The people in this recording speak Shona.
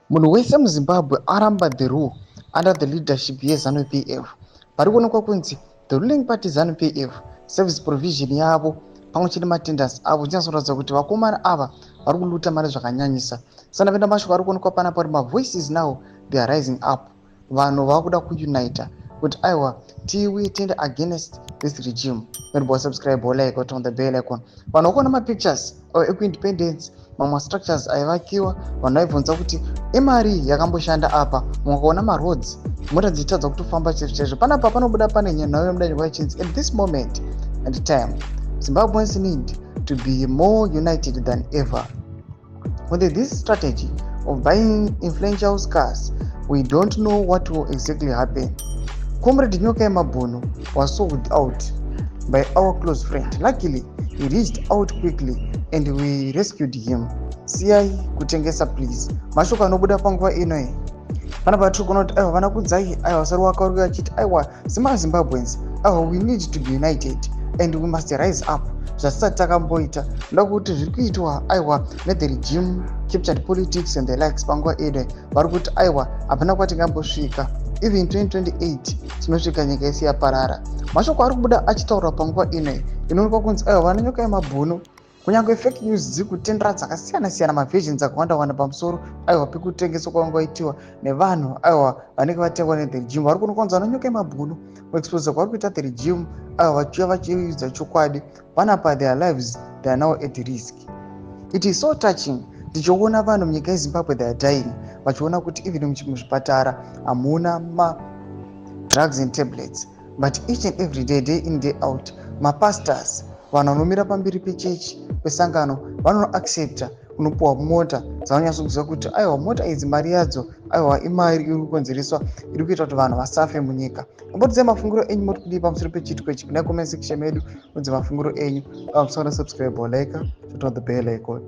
Munhu wese muZimbabwe aramba the rule under the leadership yeZanu PF. Pari kuonekwa kunzi the ruling party Zanu PF, service provision yavo pamwe chete nematenders avo zvinyatsoratidza kuti vakomana ava vari kuluta mari zvakanyanyisa. Sanapinda mashoko ari kuonekwa panapa kuti mavoices now they are rising up. Vanhu vava kuda kuunita kuti aiwa, tiwe tiende against this regime. Inoba subscribe, like, on the bell icon. Vanhu vakuona mapictures ekuindependence, mamwe structures aivakiwa. Vanhu vaibvunza kuti imari yakamboshanda apa. Mukaona maroads, mota dzichitadza kutofamba chaizvo chaizvo. Panapa panobuda pane nhau yomudanirwa ichinzi, "At this moment and time, Zimbabweans need to be more united than ever. With this strategy of buying influential cars, we don't know what will exactly happen. Comrade Nyoka Yemabhunu was sold out by our close friend. Luckily, he reached out quickly and we rescued him. Siyai kutengesa, please." Mashoko anobuda panguva ino panapa tiri kuona kuti aiwa, vana Kudzai aiwa Saruwaka uri achiti aiwa, semaZimbabweans aiwa, we need to be united and we must rise up zvatisati takamboita. Ndoda kuti zviri kuitwa aiwa nethe regime, captured politics and the likes panguva ino, vari kuti aiwa, hapana kwatingambosvika. Even 2028 tinosvika nyika isi yaparara. Mashoko ari kubuda achitaurwa panguva ino inoonekwa kunzi aiwa, vana Nyoka Yemabhunu, kunyange fake news dziri kutendera dzakasiyana-siyana, maversions akawanda wanda pamusoro aiwa pekutengeswa kwavangaitiwa nevanhu aiwa vanenge vatengwa nethe regime. Vari kuonekwa kunzi vana Nyoka Yemabhunu, kuexposa kwavari kuita the regime, aiwa vachiuya vachiudza chokwadi panapa, their lives, they are now at risk. It is so touching tichiona vanhu munyika yeZimbabwe, they are dying, vachiona kuti even muzvipatara hamuna madrugs and tablets, but each and every day, day in, day out, mapastors, vanhu vanomira pamberi pechechi, pesangano, vanoaccepta unopiwa mota dzavanonyatsokuziva kuti aiwa, mota idzi mari yadzo aiwa imari iri kukonzereswa, iri kuita kuti vanhu vasafe munyika. Ambotidzai mafungiro enyu, moti kudii pamusoro pechiitiko ichi? Kuna comment section medu, udze mafungiro enyu. Musana subscribe, like, turn on the bell icon.